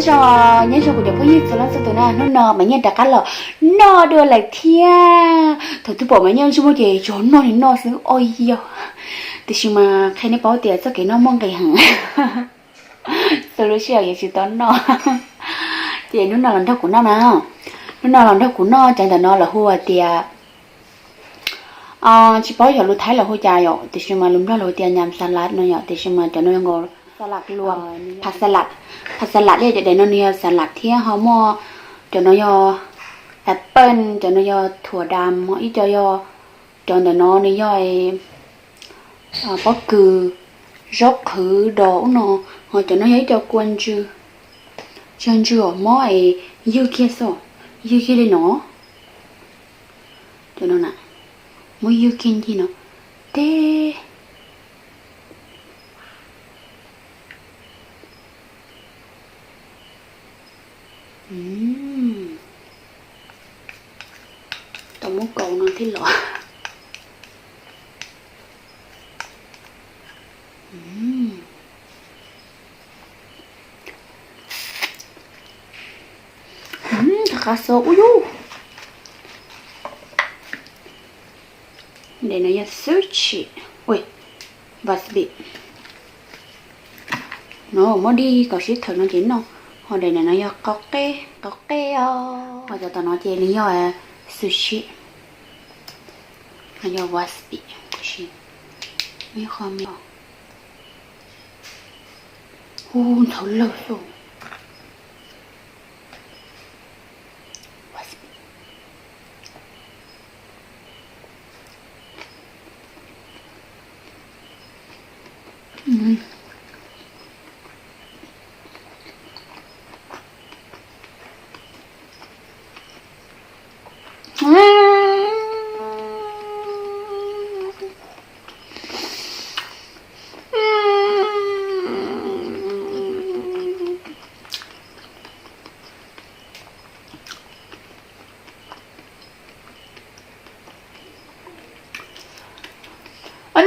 Tso, nyob zoo kuv cov phooj ywg txhua leej txhua tus na, hnub no Maiv Nyiaj rov qab los noj dua lawm thiab. Thaum twg pom Maiv Nyiaj ntsej muag ces tsuas noj li noj xwb os yog. Tiam sis mas qhia nej paub tias txoj kev noj muaj nqis heev. Xws lub sij hawm yuav tsis tau noj. Ces hnub no los nrog kuv noj na. Hnub no los nrog kuv noj cov ntawm no lawv hu tias, tsis paub yog lus Thaib los hu cas yom, tiam sis mas lus Nplog los hu tias nyam salad no yom, tiam sis mas cov no yog nkaus salad luam, pha salad, pha salad li cov daim no nws yog salad thiab ho muaj cov no yog apple, cov no yog thuam dam, ho ib co yog, cov ntawm no nws yog pob kws, zaub qhwv dos ub no, ho cov no yog ib co kua ntsw, tsawg ntsw os mob es ywg kiag xwb, ywg kiag li no. Cov no na, muab ywg kiag ncig no teb. Tau muab kaus no thiab los. Qab xo ub yub. Daim no yog xwb tsim, ui, wasabi. No muab dij kom sib thawm no ces noj. Ho daim no yog qau qeb, qau qeb os. Ho cov tom no ces nws yog sushi, no yog wasabi. Hu ntxhov lawg xwb.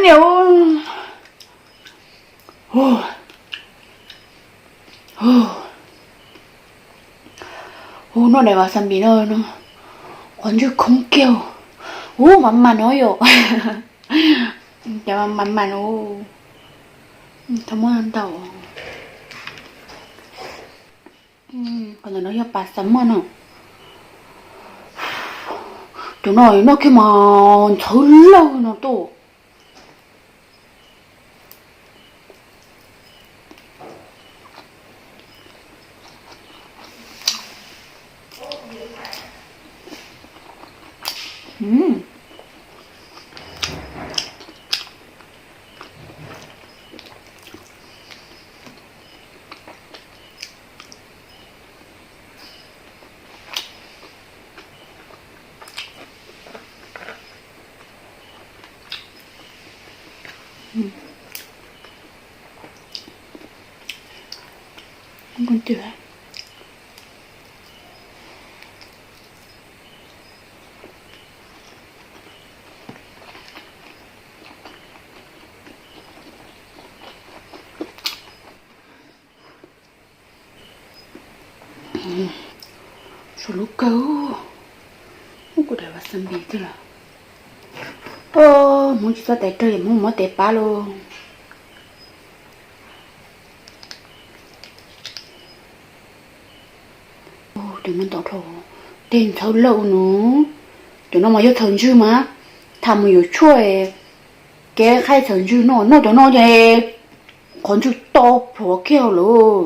Niam, hu noj daim wasabi no, qhov ntswg khoob kiag, ub mas mas no yom, cov mas mas no, tau muab ntau. Qhov ntawm no yog pas xav maj no. Cov no noj kiag mas ntxhov lawg no tuaj. Suav lub kawg, ub kuv daim wasabi twg lawm. Hmoob tsis txawj tes rag, yog Hmoob muab tes pab lauj. Cov no ntau dhau, tes ntxhov lawg no. Cov no mas yog txhawv ntswg mas, tham mus yuav tshuaj, kev qaij txhawv ntswg no, noj cov no ces qhov ntswg to plhuav kiag lawm.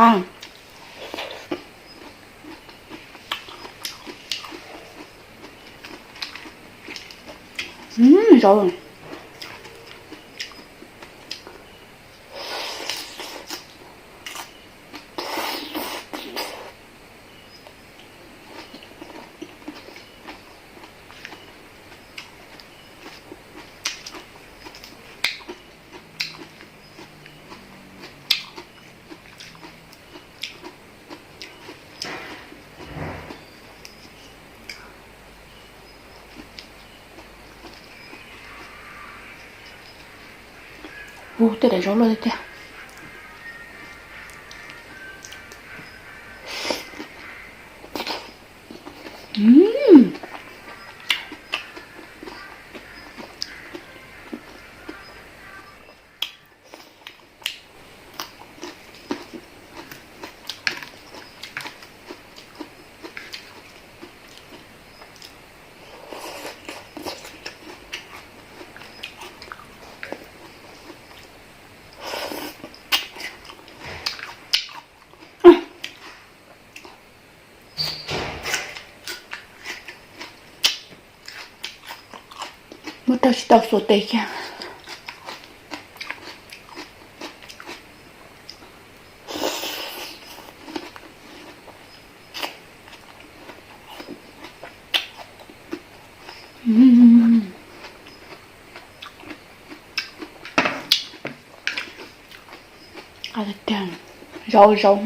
qab. Zauv. Ua tej daim zauv luaj tiag tiag. Muab rau tsis tau xuas tes kiag. Qab tiag tiag, zauv zauv.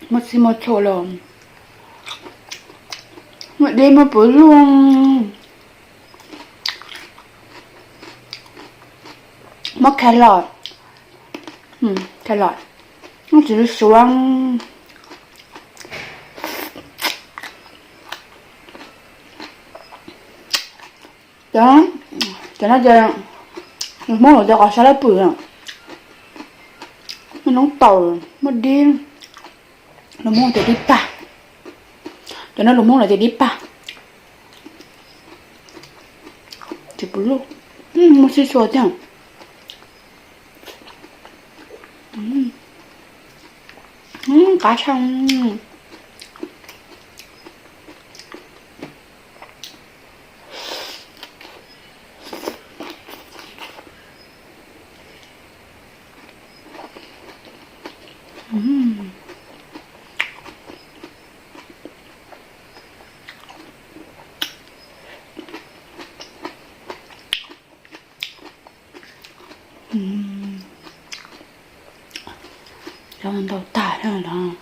Muaj txhij muaj txhua los, muaj dib muaj pwv luaj, muaj carrot, carrot, muaj txiv suav. Cov no ces lus Hmoob lawv tias qos sab lab pwm, muaj noob taum, muaj dib, lus Hmoob tias dib pag. Cov no lus Hmoob lawv tias dib pag. Tsis pwv luaj, muaj txhij txhua tiag. Qab tshaj. Cov ntau tag thiab los.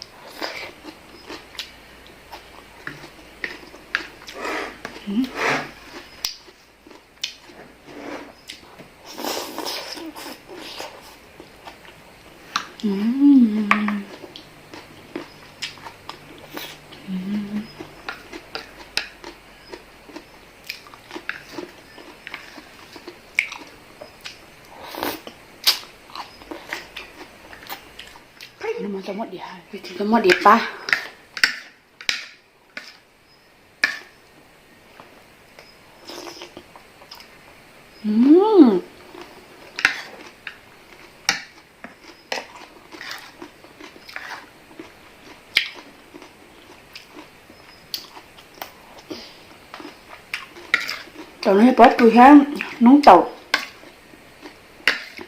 Tau muab diav pab. Cov no yog pob kws thiab noob taum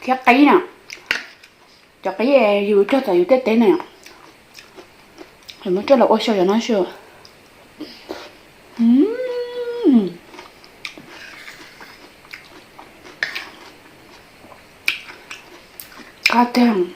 thiab qib na. Cov qib yus cog tom yus tej teb na, muab coj los ua xyaw cov no xwb. Qab kawg.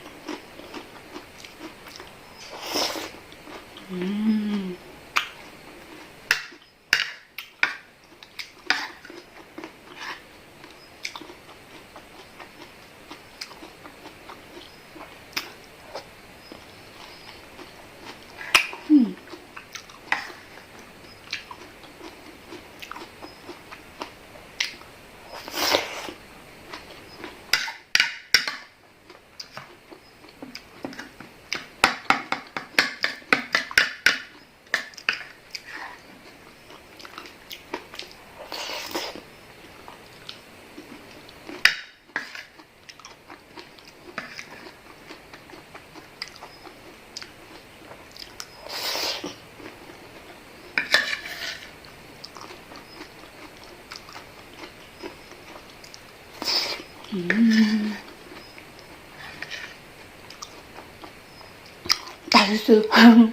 Tas xwb xwb.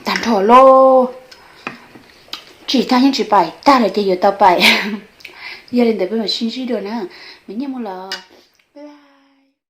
Tag nrho lauj. Tsis tag yeej tsis pais, tag lawm ces yuav tau pais. Yog li ntawd peb mam sib ntsib dua na. Me nyiaj mus lawm.